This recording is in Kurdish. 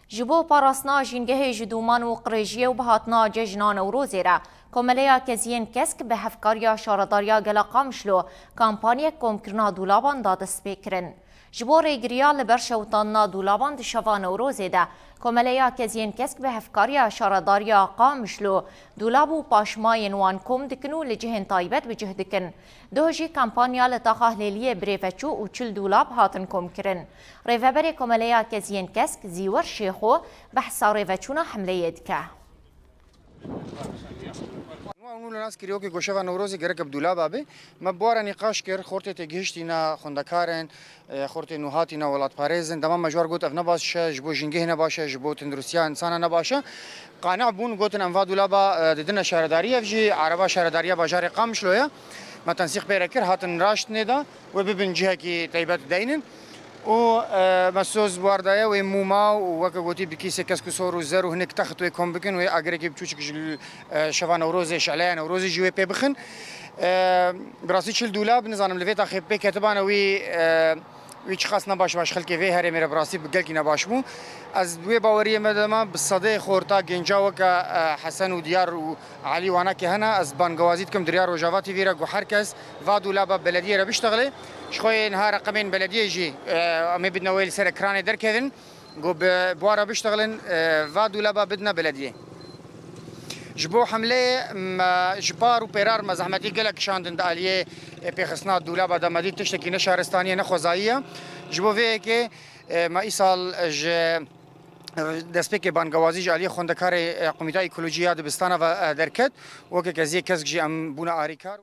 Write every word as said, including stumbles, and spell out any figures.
Ji bo parastina jîngehê ji dûman û qirêjiyê û bihatina cejna Newrozê re, Komeleya Keziyên Kesk bi hevkariya Şaredariya Gela Qamişlo kampanyek komkirina dûlaban da destpêkirin. Ji bo rêgiriya li ber şewitandina dûlaban di şeva Newrozê de, Komeleya Keziyên Kesk bi hevkariya Şaredariya Qamişlo dûlab û paşmayên wan kom dikin û li cihên taybet bi cih dikin. Duh jî kampanya li taxa Hilêliyê birêveçû û çil dûlab hatin komkirin. Rêveberê Komeleya Keziyên Kesk Zîwer Şêxo behsa rêveçûna hemleyê dike. Nû ew nû li nas kiriye wekî ku şeva Newrozê gerek bi dûlaba be. Me bi wara nîqaş kir, xortê têgihiştî ne xwendekar in, e, xortê nû hatî ne welatparêz in. Dema me ji war got ev ne baş e, ji bo jîngehê ne baş e, ji bo tenduristiya însana ne baş e. Qane bûn, gotin em va dûlaba, e, didine şaredariyê, ev jî ereba şaredariya bajarê Qamişlo ye. Me tensîq pê re kir, hatin raştinê de wê bibin cihekî taybet deynin. Û, e, me soz bi war daye wê mûma û weke gotî bi kîsê kesk û sor û zer û hinek text wê kom bikin, wê agirekî biçûçik ji, e, şeva Newrozê, şeleya Newrozê jî wê pê bixin. E, bi rastî çil dûlab, nizanim li vê taxê pê ketibane wî, e, wî çiqas nebaş baş xelkê vê herêmê re bi rastî bi gelkî nebaş bû. Ez wê baweriyê me de me bi sedê xorta genca weke, e, Hesen û Diyar û Elî wana ke hene, ez bangewazî dikim di riya Rojava T V re ku her kes va dûlaba belediyê re biştexile. Ji xwe yê niha reqemên belediyê jî, e, em ê bidine wê li ser ekranê derkevin. Ku bi, bi wa re biştexilin, e, va dûlaba bidine belediyê. Ji bo hemleyê me ji par û pêrar me zehmetî gelek kişandin di aliyê, e, pêxistina dûlaba de me dît tiştekî ne şaristanî ye ne xwezayî ye. Ji bo vê yekê, e, me îsal ji destpêkê bangewazî ji aliyê xwendekarê, e, Komîta Ekolojî ya Dibistana ve, e, derket. Weke keziyê kesk jî em bûne arîkar.